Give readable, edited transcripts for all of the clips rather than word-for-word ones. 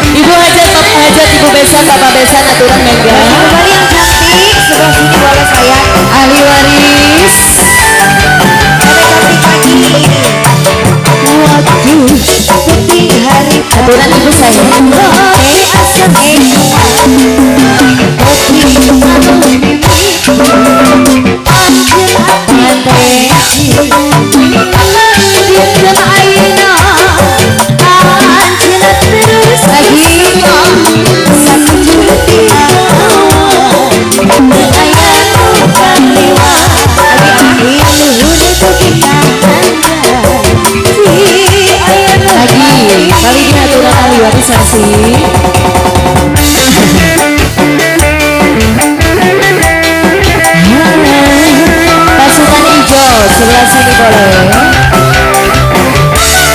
Ibu hajat, bapak hajat, ibu besan, bapak besan, aturan mega. Kembali yang cantik sebelah sini boleh sayang. Ahli waris. Ada cantik lagi. Waktu putih hari aturan ibu saya. Kopi asam kopi anu mimi. Anjir hati dinten ayeuna anjeunna terus lagi sakujur ti awal teu aya nu kaliwat luhur dugi ka handap ti aya nu lagi kali ini aturan ahli waris masih. Pasukan hijau sebelah sini boleh. Boleh.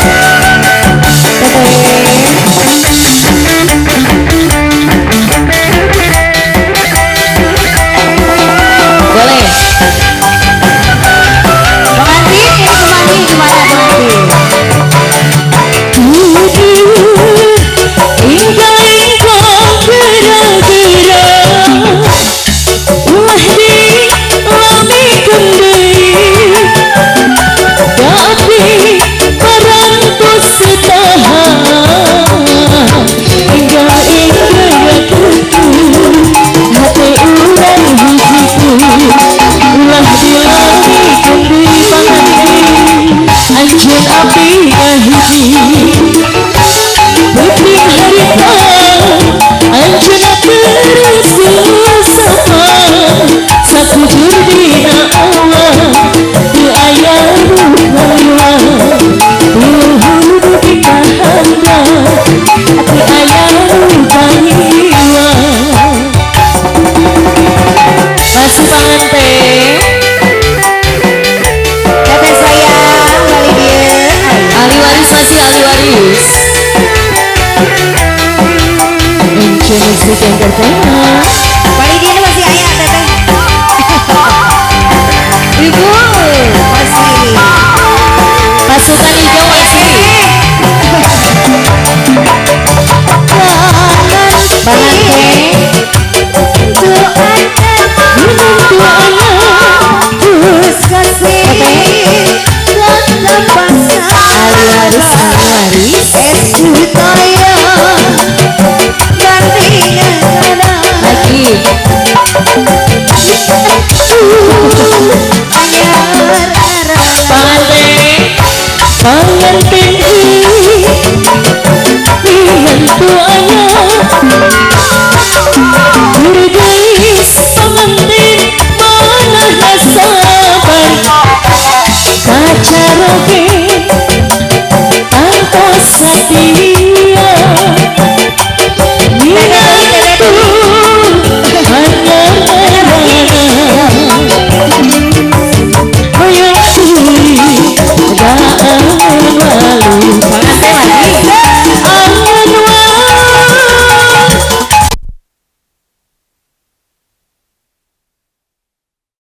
Pengantin ini pengantin gimana pengantin? Masih pengantin. Teteh sayang bali dieu. Ahli waris masih ahli waris. Musik Entertainment.